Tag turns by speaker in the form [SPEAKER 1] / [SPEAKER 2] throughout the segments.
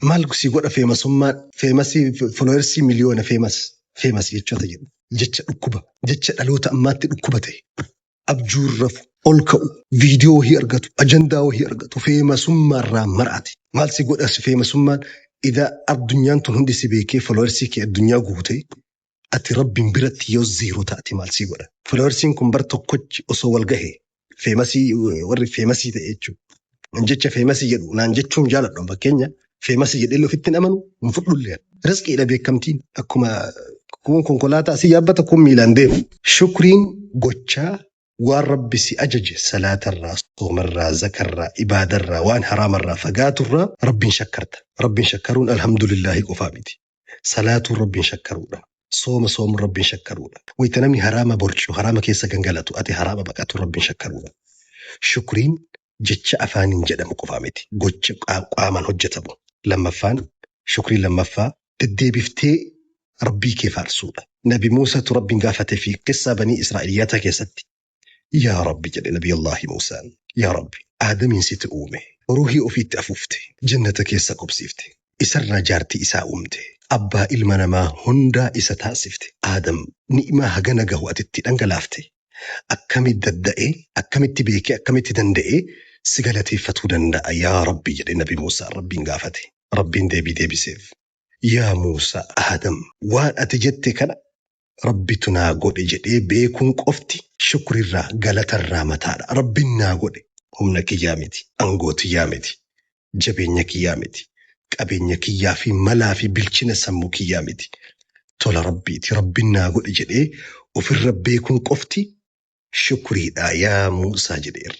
[SPEAKER 1] Maal si godha famousummaan famousii followersii miliyoona famous famous jechoota jedhu. Jecha dhukkuba jecha dhaloota ammaatti dhukkuba ta'e. Abjuun rafu ol ka'u viidiyoo wahii argatu ajandaa wahii argatu famousummaarraa maraate. Maal si godha si famousummaan idaa addunyaan tun hundi si beekee followersii kee addunyaa guute ati rabbiin biratti yoo zero taate maal si godha. Followersiin kun bar tokkochi osoo wal gahe famousii warri famousii ta'e jechuudha. Jecha famousii jedhu naan jechuun jaaladhu fakkeenya famousii jedhee ofitti hin amanu hin fudhullee. Rizqiidha beekamtiin akkuma kun konkolaataa si yaabbata kun miilaan deemu. Shukriin gochaa waan rabbi si ajaje salaatarraa, soomarraa, zakarraa, ibaadarraa, waan haraamarraa fagaaturraa rabbiin shakkarta. Rabbiin shakkaruun alhamdulillaahi qofaa miti. Salaatuun rabbiin shakkaruudha. Sooma soomuun rabbiin shakkaruudha. Wayita namni haraama borcu, haraama keessa gangalatu, ati haraama baqatu rabbiin shakkaruudha. Shukriin jecha afaaniin jedhamu qofaa miti. Gocha qaamaan hojjetamu. Lammaffaan shukriin lammaffaa deddeebiftee rabbii kee faarsuudha. Nabi Muusatu rabbiin gaafate fi qissaa banii Israa'eliyaata keessatti. Yaa Rabbi jedhe Nabiyallaahi Muusaan. Yaa Rabbi Aadamiin situ uume. Ruuhii ofiitti afuufte. Jannata keessa qubsiifte. Isarraa jaartii isaa uumte. Abbaa ilma namaa hundaa isa taasifte. Aadam ni'imaa hagana gahu ati itti dhangalaafte. Akkamitti dadda'ee, akkamitti beekee, akkamitti danda'ee si galateeffatuu danda'a yaa Rabbi jedhe Nabi Muusaan Rabbiin gaafate. Rabbiin deebii deebiseef. Yaa Muusaa Aadam waan ati jette kana Rabbitu naa godhe jedhee beekuun qofti shukrirraa galatarraa mataadha. Rabbiin naa godhe humna kiyyaa miti, aangoo tiyyaa miti, jabeenya kiyyaa miti, qabeenya kiyyaa fi malaa fi bilchina sammuu kiyyaa miti. Tola Rabbiiti. Rabbiin naa godhe jedhee ofirra beekuun qofti shukriidha yaa Muusaa jedheera.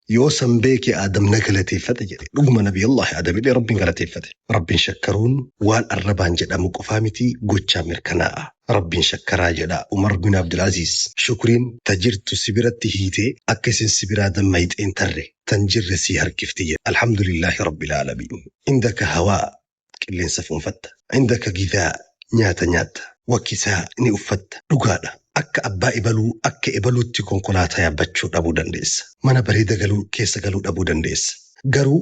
[SPEAKER 1] Yoo san beeke Aadam na galateeffate jedhe. Dhuguma Nabiyallaahi Aadam illee Rabbiin galateeffate. Rabbiin shakkaruun waan arrabaan jedhamu qofaa miti gochaa mirkanaa'a. Rabbiin shakkaraa jedha Umar bin Abdulaziz. Shukriin ta jirtu si biratti hiitee akka isin si biraa dammayxeen tarre tan jirre sii harkifti jedhe. Alhamdulillaahi Rabbil aalamiin. Indaka hawaa qilleensa fuunfatta. Indaka gidaa nyaata nyaatta. Wakisaa ni uffatta. Dhugaadha. Akka abbaa ebaluu akka ebaluutti konkolaataa yaabbachuu dhabuu dandeessa. Mana bareeda galuu keessa galuu dhabuu dandeessa. Garuu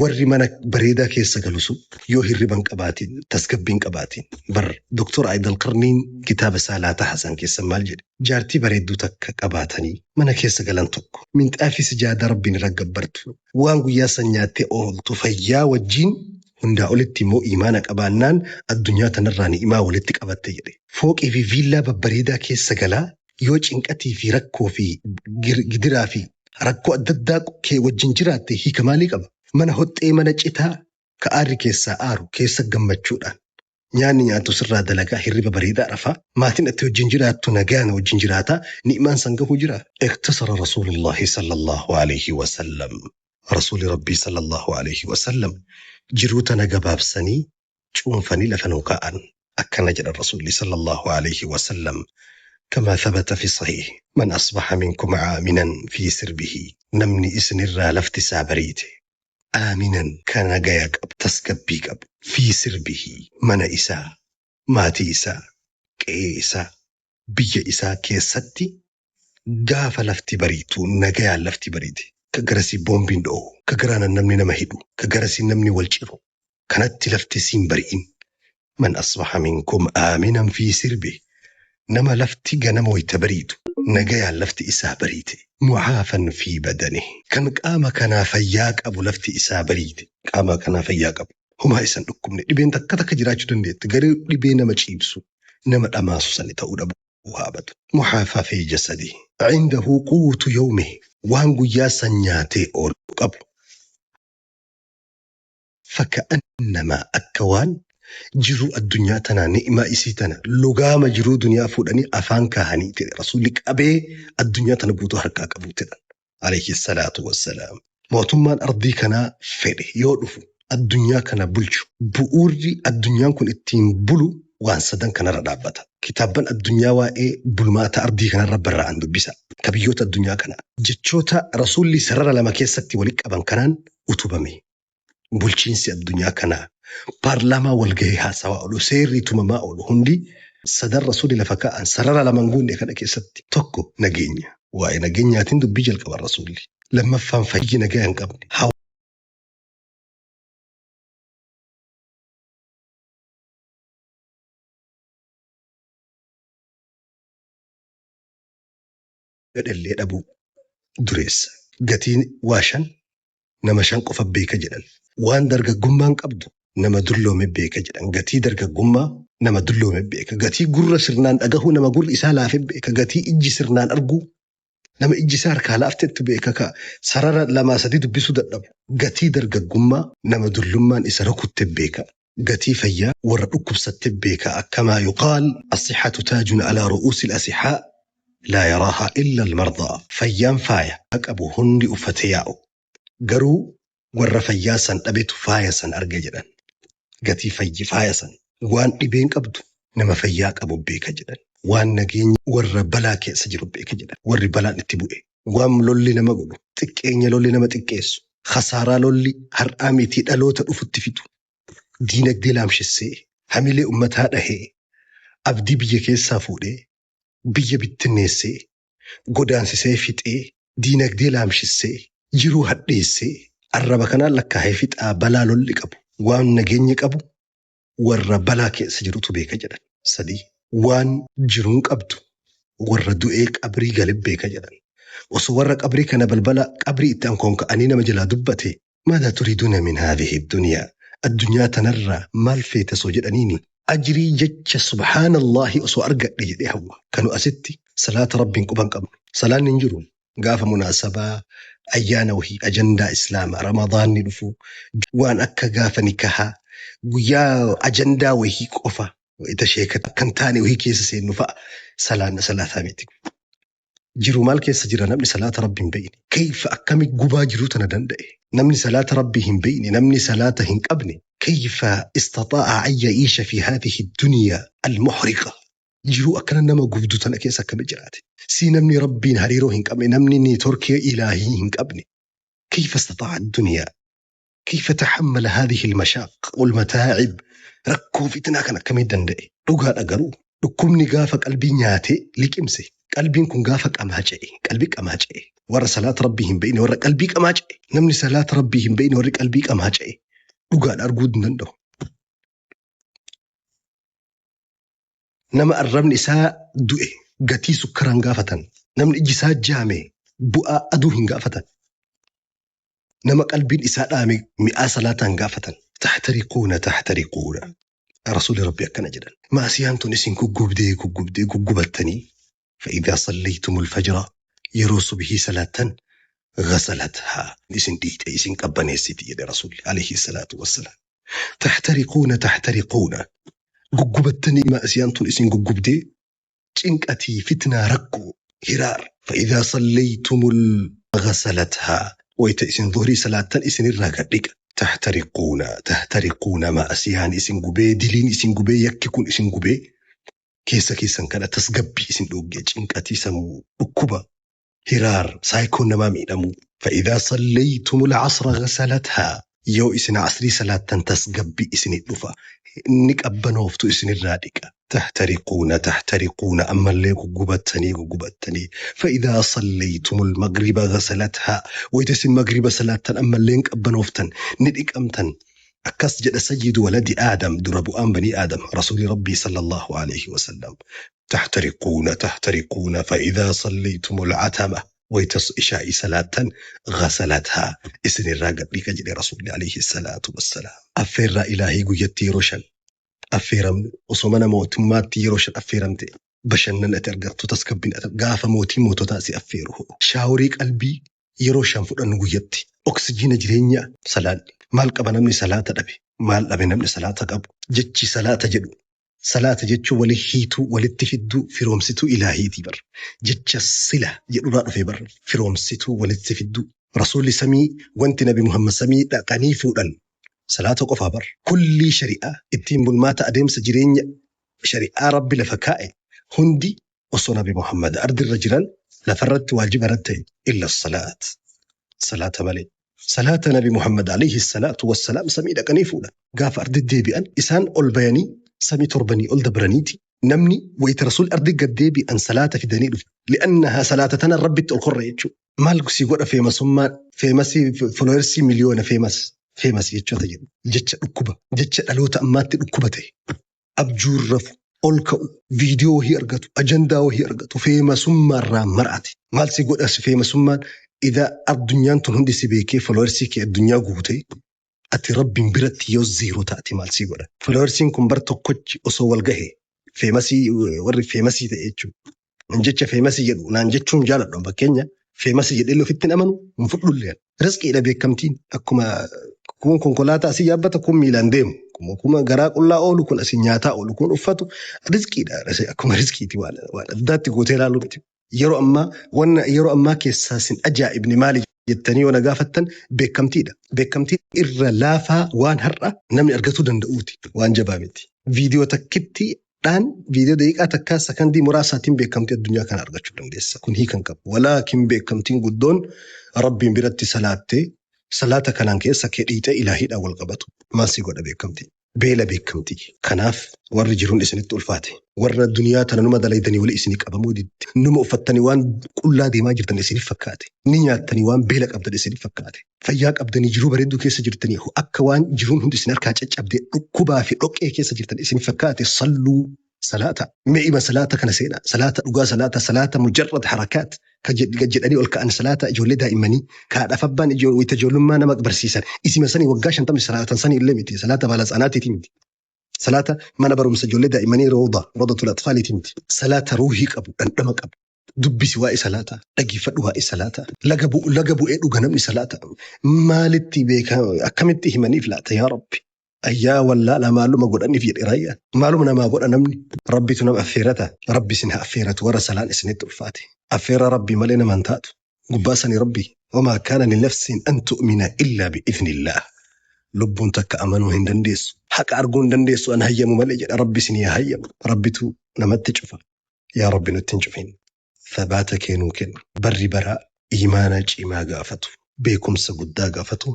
[SPEAKER 1] warri mana bareedaa keessa galu sun yoo hirriba hin qabaatin tasgabbii hin qabaatin bar Doktor Aayidal Qarniin kitaaba isaa Laa Tahasan keessa maal jedhe jaartii bareedduu takka qabaatanii mana keessa galan tokko minxaafii sijaadaa rabbiin irra gabbartu waan guyyaa san nyaattee ooltu fayyaa wajjiin hundaa olitti immoo iimaana qabaannaan addunyaa tanarraa ni'imaa walitti qabatte jedhe. Fooqii fi viillaa babbareedaa keessa galaa yoo cinqatii fi rakkoo fi gidiraa fi rakkoo adda addaa kee wajjin jiraatte hiika maalii qaba? Mana hoxxee mana citaa ka aarri keessaa aaru keessa gammachuudhaan nyaanni nyaattu sirraa dalagaa hirriba bareedaa rafaa maatiin ati wajjin jiraattu nagaan wajjin jiraataa ni'imaan san gahuu jira. Iqtasara Rasuulullaahi sallallahu aleyhi wasallam Rasuuli Rabbii sallallahu aleyhi wasallam jiruu tana gabaabsanii cuunfanii lafa nuu kaa'an. Akkana jedhan Rasuulli sallallahu aleyhi wasallam kamaa thabata fi sahiih man asbaha minkum aaminan fi sirbihi namni isinirraa lafti isaa bariite aaminan ka nagaya qabu tasgabbii qabu fi sirbihi mana isaa maatii isaa qe'ee isaa biyya isaa keessatti gaafa lafti bariitu nagayaan lafti bariite ka garasii boombiin dho'u ka garaanan namni nama hidhu ka garasii namni wal ciru kanatti lafti siin bari'in man asbaha minkum aaminan fi sirbi nama lafti ganama wayta bariitu nagayaan lafti isaa bariite mu'aafan fi badani kan qaama kanaa fayyaa qabu lafti isaa bariite qaama kanaa fayyaa qabu homaa isan dhukkubne dhibeen takka takka jiraachuu dandeetti garuu dhibee nama ciibsu nama dhamaasu sani ta'uu dhabu haabatu mu'aafaa fi jasadi indahu quutu yawmi waan guyyaa san nyaatee oolu qabu faka'annamaa akka waan jiruu addunyaa tanaa ni'imaa isii tana lugaama jiruu duniyaa fuudhanii afaan kaahanii ta'e rasuulli qabee addunyaa tana guutuu harkaa qabu jedhan alayhi salaatu wassalaam. Mootummaan ardii kanaa fedhe yoo dhufu addunyaa kana bulchu bu'uurri addunyaan kun ittiin bulu waan sadan kanarra dhaabbata. Kitaabban addunyaa waa'ee bulmaata ardii kanarra barraa'an dubbisa. Ka biyyoota addunyaa kanaa. Jechoota rasuulli sarara lama keessatti walitti qaban kanaan utubame. Bulchiinsi addunyaa kanaa paarlaamaa walgahii haasawaa oolu seerri tumamaa oolu hundi sadan rasuulli lafa kaa'an sarara lamaan guunne kana keessatti tokko nageenya. Waa'ee nageenyaatiin dubbii jalqaban rasuulli. Lammaffaan fayyi nagaa hin qabne. Fedhellee dhabuu dureessa. Gatiin waa shan nama shan qofa beeka jedhan. Waan dargaggummaan qabdu nama dulloome beeka jedhan. Gatii dargaggummaa nama dulloome beeka. Gatii gurra sirnaan dhagahuu nama gurri isaa laafe beeka. Gatii ijji sirnaan arguu nama ijji isaa harkaa laaftettu beeka ka sarara lamaa sadii dubbisuu dadhabu. Gatii dargaggummaa nama dullummaan isa rukutte beeka. Gatii fayyaa warra dhukkubsatte beeka. Akkamaa yuqaal as-sihhatu taajun alaa ru'uusil asihaa laa yaraahaa illa al-mardaa. Fayyaan faaya qabu hundi uffatee yaa'u. Garuu warra fayyaa san dhabetu faaya san arga jedhan. Gatii fayyi faaya san. Waan dhibeen qabdu nama fayyaa qabu beeka jedhan. Waan nageenya warra balaa keessa jiru beeka jedhan. Warri balaan itti bu'e. Waan lolli nama godhu, xiqqeenya lolli nama xiqqeessu, khasaaraa lolli har'aa mitii dhaloota dhufutti fidu. Diinagdee laamshessee, hamilee ummataa dhahee, abdii biyya keessaa fuudhee, biyya bittinneessee, godaansisee fixee, diinagdee laamshessee, jiruu hadheessee, arraba kanaan lakkaahee fixaa balaa lolli qabu, waan nageenyi qabu warra balaa keessa jirutu beeka jedhan. 3, Waan jiruun qabdu warra du'ee qabrii gale beeka jedhan. Osoo warra qabrii kana balbala qabrii itti ankoonka'anii nama jalaa dubbatee, Maadhaa turiiduuna min haadhihi duniyaa addunyaa tanarraa maal feeta osoo jedhaniini ajrii jecha subhaanallaahi osoo argadhe jedhee hawwa. Ka nu asitti salaata Rabbiin quba hin qabnu. Salaanni hin jiru gaafa munaasabaa ayyaana wahii ajandaa islaama ramadaanni dhufu waan akka gaafa nikahaa guyyaa ajandaa wahii qofa wayita sheeka akka hin taane wahii keessa seennu fa'a salaanna salaataa miti. Jiru maal keessa jira namni salaata Rabbi hin beeyne? Kayfa akkami gubaa jiruu tana danda'e? Namni salaata Rabbii hin beeyne, namni salaata hin qabne, kayfa istaxaa'a an ya'iisha fi haadhihi dduniyaa almuhriqa? Jiruu akkana nama gubdu tana keessa akkami jiraate? Sii namni Rabbiin hariiroo hin qabne, namni neetworkii ilaahii hin qabne, kayfa istaxaa'a adduniyaa? Kayfa tahammala haadhihi almashaaq walmataa'ib? Rakkoo fitnaa kana akkamiin danda'e? Dhugaadha garuu dhukkubni gaafa qalbii nyaatee liqimse qalbiin kun gaafa qamaaca'e qalbii qamaaca'e warra salaata Rabbii hin beekne warra qalbii qamaaca'e namni salaata Rabbii hin beekne warri qalbii qamaaca'e dhugaadha arguu hin danda'u. Nama arrabni isaa du'e gatii sukkaraa hin gaafatan. Namni ijji isaa jaame bu'aa aduu hin gaafatan. Nama qalbiin isaa dhaame mi'aa salaataa hin gaafatan. Tahtariquuna tahtariquuna. Rasuulli Rabbii akkana jedhan. Ma'asiyaan tun isin guggubdee guggubdee guggubattanii fa'idhaa sallaytumul fajra yeroo subhii salaattan ghasalathaa isin dhiixe isin qabbaneessiti jedhe Rasuulli alayhi salaatu wassalaam. Tahtariquuna tahtariquuna guggubattanii ma'asiyaan tun isin guggubdee cinqatii fitnaa rakkoo hiraar fa'idhaa sallaytumul ghasalathaa wayta isin zuhrii salaattan isinirraa gad dhiqa tahtariquuna tahtariquuna ma'asiyaan isin gubee diliin isin gubee yakki kun isin gubee keessa keessan kana tasgabbii isin dhoogge cinqatii sammuu dhukkuba hiraar saayikoon namaa miidhamuu fa'idhaa sallaytumul asra ghasalathaa yoo isin asrii salaattan tasgabbii isinit dhufa inni qabbanooftu isinirraa dhiqa tahtariquuna tahtariquuna ammallee guggubattanii guggubattanii fa'idhaa sallaytumul magriba ghasalathaa wayita isin magriba salaattan ammallee hin qabbanooftan ni dhiqamtan akkas jedha sayyidu waladi aadam dura bu'aan banii aadam rasuuli rabbii sallallahu alayhi wasallam Tahtariquuna tahtariquuna fa'idhaa sallaytumul atama wayta ishaa'ii salaattan ghasalathaa isinirraa gad dhiqa jedhe rasuulli alayhi salaatu wassalaam. Affeerraa ilaahii guyyatti yeroo shan affeeramnu osoo mana mootummaatti yeroo shan affeeramte bashannanni ati argattu tasgabbiin ati gaafa mootii moototaa si affeeru hoo shaaworii qalbii yeroo shan fudhannu guyyatti oksijiina jireenyaa salaanni maal qaba namni salaata dhabe maal dhabe namni salaata qabu jechi salaata jedhu Salaata jechuun wali hiituu, walitti fidduu, firoomsituu ilaahiitii bar. Jecha sila jedhurraa dhufee bar. Firoomsituu, walitti fidduu. Rasuulli samii wanti Nabi Muhammad samii dhaqanii fuudhan salaata qofaa bar. Kullii shari'aa ittiin bulmaata adeemsa jireenya shari'aa Rabbi lafa kaa'e hundi osoo Nabi Muhammad ardirra jiran lafarratti waajiba irratti ta'e illa salaat. Salaata malee. Salaata Nabi Muhammad alayhi salaatu wassalaam samii dhaqanii fuudhan. Gaafa ardi deebi'an isaan ol bayanii samii torbanii ol dabraniiti namni wayita Rasuulli ardi gad deebi'an salaata fidanii dhufe. Li'annahaa salaata tana Rabbitti ol korra jechuudha. Maal si godha feemasummaan feemasii foloowersii miliyoona feemas feemas jechoota jedhu jecha dhukkuba jecha dhaloota ammaatti dhukkuba ta'e abjuun rafu Ol ka'u, viidiyoo wahii argatu, ajandaa wahii argatu, feemasummaarraa mar'ate. Maal si godha si feemasummaan? Idaa addunyaan tun hundi si beekee followersii kee addunyaa guutee ati Rabbiin biratti yoo zeeroo taate maal si godha? Followersiin kun bar tokkochi osoo wal gahe feemasii warri feemasii ta'e jechuudha. Jecha feemasii jedhu naan jechuun jaaladhu fakkeenya feemasii jedhee ofitti hin amanu hin fudhullee. Rizqiidha beekamtiin akkuma kun konkolaataa asii yaabbata kun miilaan deemu kuma garaa qullaa oolu kun asii nyaataa oolu kun uffatu rizqiidha akkuma rizqiiti waan addaatti gootee ilaaluu miti. Yeroo ammaa wanna yeroo ammaa keessaa sin ajaa'ibne maali jettanii yoo na gaafattan beekamtiidha. Beekamtiin irra laafaa waan har'a namni argatuu danda'uuti waan jabaa miti. Viidiyoo takkitti dhaan viidiyoo daqiiqaa takkaa sakandii muraasaatiin beekamtii addunyaa kana argachuu dandeessa. Kun hiikan qabu. Walaakin beekamtiin guddoon Rabbiin biratti salaattee salaata kanaan keessa kee dhiixee ilaahiidhaan wal qabatu. Maal si godha beekamtii? Beela beekamtii. Kanaaf warri jiruun isinitti ulfaate. Warra duniyaa tana numa dalaydanii wali isinii qabamuu didde. Numa uffattanii waan qullaa deemaa jirtan isiniif fakkaate. Ni nyaattanii waan beela qabdan isiniif fakkaate. Fayyaa qabdanii jiruu bareedduu keessa jirtanii akka waan jiruun hundi isin harkaa caccabdee dhukkubaa fi dhoqqee keessa jirtan isin fakkaate salluu salaata. Mee'ima salaata kana seenaa. Salaata dhugaa salaata salaata mujarrad harakaat ka jedhanii ol ka'an salaata ijoollee daa'immanii kaadhaaf abbaan ijoollummaa nama barsiisan isima sanii waggaa 50 salaatan sanii illee miti salaata baalatsanaatiiti miti. Salaata mana barumsa ijoollee daa'immanii rawda rawdatul atfaaliiti miti. Salaata ruuhii qabu dhandhama qabu. Dubbisi waa'ee salaataa, dhageeffadhu waa'ee salaataa. Laga bu'u laga bu'ee dhuga namni salaata. Maalitti beeka akkamitti himaniif laata yaa Rabbi. Ayyaa wallaala maaluma godhaniif jedhe raayyaan. Maaluma namaa godha namni. Rabbitu nama affeerata. Rabbi isin haa affeeratu warra salaan isinitti ulfaate. Affeerraa Rabbii malee nama hin taatu. Gubbaa sanii Rabbi. Wamaa kaana linafsin an tu'mina illaa bi'idhnillaah. Lubbuun takka amanuu hin dandeessu. Haqa arguu hin dandeessu an hayyamu malee jedha Rabbi isinii haa hayyamu. Rabbitu namatti cufa. Yaa Rabbi nutti hin cufin. Thabaata kee nuu kenni. Barri bara iimaana cimaa gaafatu. Beekumsa guddaa gaafatu.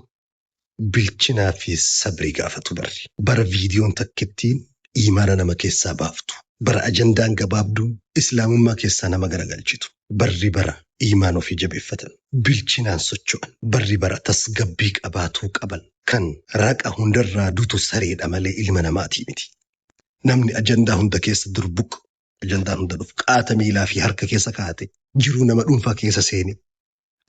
[SPEAKER 1] Bilchinaa fi sabrii gaafatu barri. Bara viidiyoon takkittiin iimaana nama keessaa baaftu. Bara ajandaan gabaabduun islaamummaa keessaa nama garagalchitu. Barri bara iimaan ofii jabeeffatan. Bilchinaan socho'an. Barri bara tasgabbii qabaatuu qaban. Kan raqa hundarraa dutu sareedha malee ilma namaatii miti. Namni ajandaa hunda keessa durbuq ajandaan hunda dhufu qaata miilaa fi harka keessa kaa'ate jiruu nama dhuunfaa keessa seene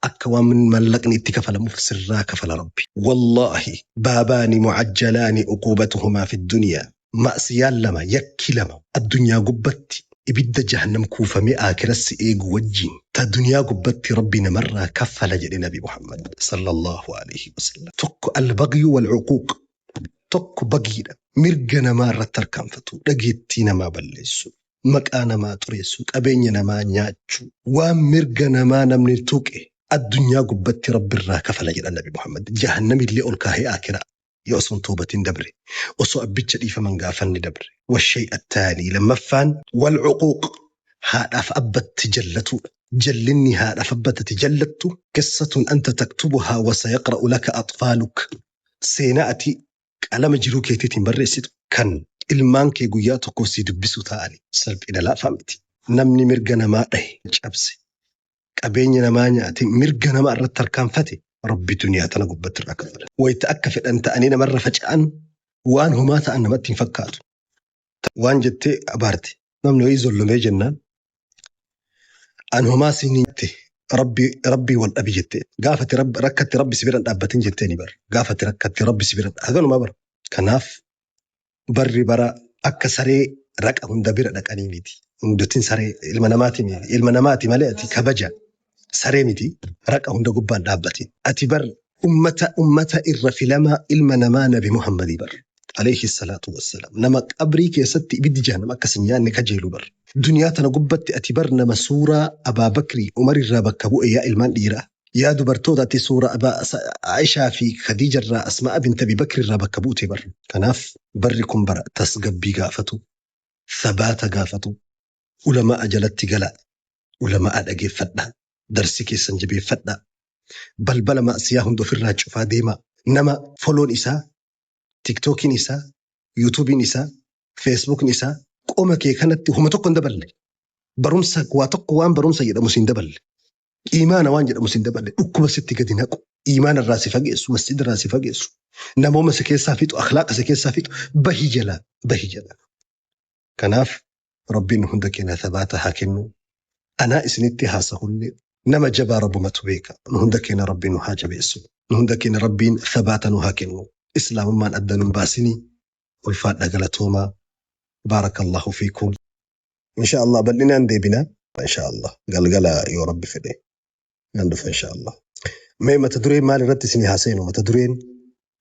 [SPEAKER 1] akka waan mallaqni itti kafalamuuf sirraa kafala Rabbi. Wallaahi baabaani mu'ajjalaani uquubatuhumaa fi duniyaa ma'siyaan lama yakki lama addunyaa gubbatti ibidda jahannam kuufamee aakiras si eegu wajjiin ta duniyaa gubbatti Rabbi namarraa kaffala jedhe Nabi Muhammad sallallahu alaihi wasallam. Tokko al-baghyu wal-uquuq Tokko bagiidha. Mirga namaa irratti tarkaanfatu, dhageettii namaa balleessuu, maqaa namaa xureessuu, qabeenya namaa nyaachuu, waan mirga namaa namni tuqe addunyaa gubbatti Rabbi irraa kafala jedhan Nabi Muhammad. Jahannamillee ol kaahee aakiraa yoo osoo hin toobatin dabre, osoo abbicha dhiifama hin gaafanne dabre. Washay'a attaanii lammaffaan wal uquuq haadhaaf abbatti jallatuudha. Jallinni haadhaaf abbatti jallattu qissatun anta taktubuhaa wa sayaqra'u laka atfaaluk Seenaa ati qalama jiruu keetiitiin barreessitu kan ilmaan kee guyyaa tokko sii dubbisuu taa'ani salphina laafaa miti. Namni mirga namaa dhahe, cabse, qabeenya namaa nyaate, mirga namaa irratti tarkaanfate Rabbi duniyaa tana gubbatti irraa kaffala. Wayita akka fedhan ta'anii namarra faca'an waan homaa ta'an namatti hin fakkaatu. Waan jettee abaarte namni wayii zollomee jennaan an homaa siin hin jette rabbi rabbii wal dhabi jette gaafati rabbi rakkatti rabbi si bira hin dhaabbatin jettee ni bar gaafati rakkatti rabbi si bira haganumaa bara kanaaf barri bara akka saree raqa hunda bira dhaqanii miti hundatin saree ilma namaati ilma namaati malee ati kabaja saree miti raqa hunda gubbaan dhaabbatin ati bar ummata ummata irra filamaa ilma namaa nabi Muhammadii bar alayhi salaatu wassalaam nama qabrii keessatti ibiddi jahannam akka sin nyaanne kajeelu bar duniyaa tana gubbatti ati bar nama suuraa Abaa Bakrii Umar irraa bakka bu'e yaa ilmaan dhiiraa yaa dubartoota ati suuraa Abaa Aishaa fi Khadiija irraa Asma'a bint Abi Bakri irraa bakka buute bar kanaaf barri kun bara tasgabbii gaafatu thabaata gaafatu ulama'a jalatti galaa ulama'a dhageeffadhaa darsii keessan jabeeffadhaa balbala ma'siyaa hunda ofirraa cufaa deemaa nama foloon isaa tiktookiin isaa yuutuubiin isaa feesbuukni isaa qoma kee kanatti homa tokko hin daballe barumsa waa tokko waan barumsa jedhamu siin daballe iimaana waan jedhamu siin daballe dhukkuba sitti gadi naqu iimaana irraa si fageessu masjida irraa si fageessu namooma si keessaa fixu akhlaaqa si keessaa fixu bahi jalaa bahi jalaa kanaaf. Rabbiin nu hunda keenya thabaata haa kennu. Anaa isinitti haasahullee nama jabaa Rabbumatu beeka. Nu hunda keenya Rabbiin nu haa jabeessu. Nu hunda keenya Rabbiin thabaata nu haa kennu. Islaamummaan adda nun baasinii. Ulfaadha galatoomaa. Baarakallahu fiikum. Insha Allah bal'inaan deebina. Insha Allah galgala yoo Rabbi fedhe nan dhufa insha Allah. Mee mata duree maal irratti isinii haa seenu? Mata dureen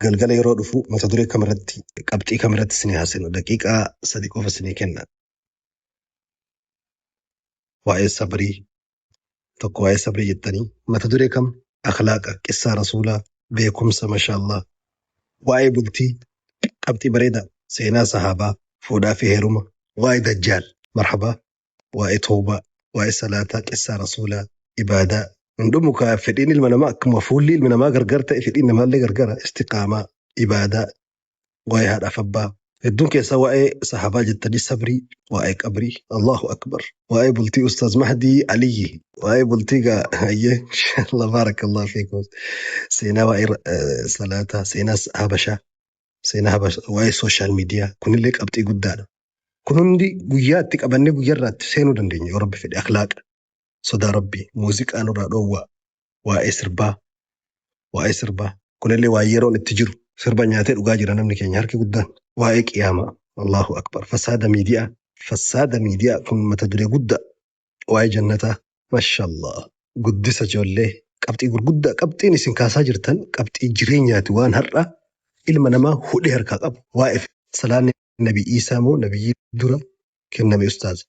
[SPEAKER 1] galgala yeroo dhufu mata duree kam irratti qabxii kam irratti isinii haa seenu? Daqiiqaa 3 qofa isinii kenna. Waa'ee sabrii tokko waa'ee sabrii jettanii mata duree kam? Akhlaaqa, qissaa rasuulaa, beekumsa mashallah. Waa'ee bultii qabxii bareeda, seenaa sahaabaa, fuudhaa fi heeruma, waa'ee dajjaal, marhabaa, waa'ee tawbaa, waa'ee salaataa, qissaa rasuulaa, ibaadaa. Hin dhumu kaa fedhiin ilma namaa akkuma fuulli ilmi namaa gargar ta'e fedhiin namaallee gargara istiqaamaa, ibaadaa, waa'ee haadhaaf abbaa. Hedduun keessaa waa'ee sahaabaa jettanii sabrii, waa'ee qabrii, Allahu akbar. Waa'ee bultii Ustaaz Mahdii Aliyyi, waa'ee bultii gaa hayyee inshallah baarakallahu fiikum. Seenaa waa'ee salaataa, seenaa habashaa, seenaa habashaa, waa'ee sooshaal miidiyaa kunillee qabxii guddaadha. Kun hundi guyyaa itti qabannee guyyaa irraa itti seenuu dandeenya yoo Rabbi fedhe akhlaaqa, sodaa Rabbii, muuziqaa nurraa dhoowwaa, waa'ee sirbaa, waa'ee sirbaa kunillee waa yeroon itti jiru sirba nyaatee dhugaa jira namni keenya harki guddaan waa'ee qiyaamaa Allahu akbar fasaada miidiyaa fasaada miidiyaa kun mata duree guddaa waa'ee jannataa mashallah guddisa ijoollee qabxii gurguddaa qabxiin isin kaasaa jirtan qabxii jireenyaati waan har'a ilma namaa hudhee harkaa qabu waa'ee salaanni nabi Iisaa moo nabiyyii dura kenname ustaaz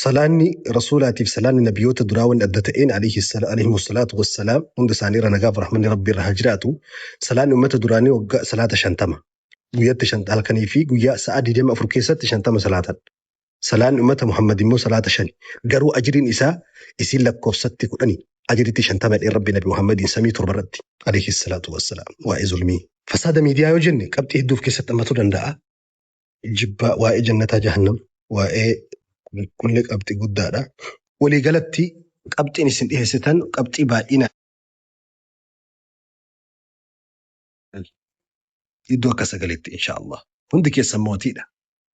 [SPEAKER 1] Salaanni Rasuulaatiif salaanni nabiyyoota duraa wanni adda ta'een alayhimu salaatu wassalaam hunda isaanii irra nagaaf rahmanni Rabbii irra haa jiraatu. Salaanni ummata duraanii waggaa salaata 50 guyyatti shan halkanii fi guyyaa sa'a 24 keessatti 50 salaatan. Salaanni ummata Muhammad immoo salaata shani. Garuu ajriin isaa isiin lakkoofsatti kudhani ajritti 50 jedheen Rabbi Nabi Muhammadiin samii torba irratti alayhi salaatu wassalaam. Waa'ee zulmii. Fasaada miidiyaa yoo jenne qabxii hedduu of keessatti hammatuu danda'a. Jibbaa waa'ee jannataa jahannam waa'ee kunillee qabxii guddaadha. Walii galatti qabxiin isin dhiheessitan qabxii baay'ina iddoo akka sagalitti insha Allah. Hundi keessan mootiidha.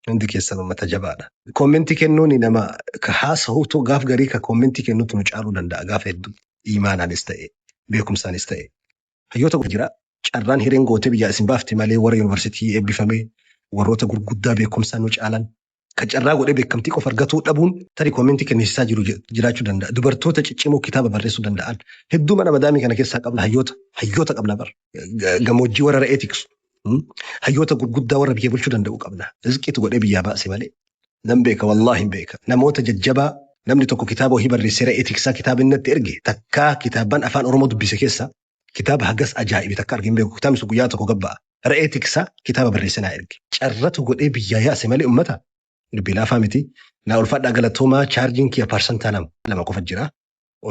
[SPEAKER 1] Hundi keessan uummata jabaadha. Koommentii kennuun nama ka haasa'utu gaaf garii ka koommentii kennutu nu caaluu danda'a gaafa hedduu imaanaanis ta'e beekumsaanis ta'e. Hayyoota jira carraan hireen gootee biyyaa isin baafte malee warra yuunivarsiitii eebbifamee warroota gurguddaa beekumsaan nu caalan kan carraa godhee beekamtii qofa argatuu dhabuun tarii koomentii kennisiisaa jiru jiraachuu danda'a. Dubartoota ciccimoo kitaaba barreessuu danda'an hedduu mana madaamii kana keessaa qabna hayyoota hayyoota qabna bar gammoojjii warra re'ee tiksu hayyoota gurguddaa warra biyya bulchuu danda'u qabna. Rizqiitu godhee biyyaa baase malee nan beeka wallaahi hin beeka namoota jajjabaa namni tokko kitaaba wahii barreessee re'ee tiksaa kitaaba inni natti erge takkaa kitaabban afaan Oromoo dubbise keessaa Kitaaba hagas ajaa'ibe takka arge hin beeku. Kitaabni sun guyyaa tokko gabba'a. Re'ee tiksaa kitaaba barreessee naa erge. Carratu godhee biyyaa yaase malee ummata dubbii laafaa miti. Naa ulfaadhaa galatoomaa chaarjiin kiyya parsantaa 2 qofa jira.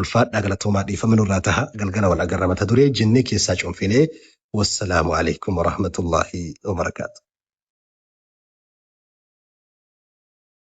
[SPEAKER 1] Ulfaadhaa galatoomaa dhiifama nurraa taha galgala wal agarra mata duree jennee keessaa cuunfinee wassalaamu alaikum warahmatullaahi wabarakaatu.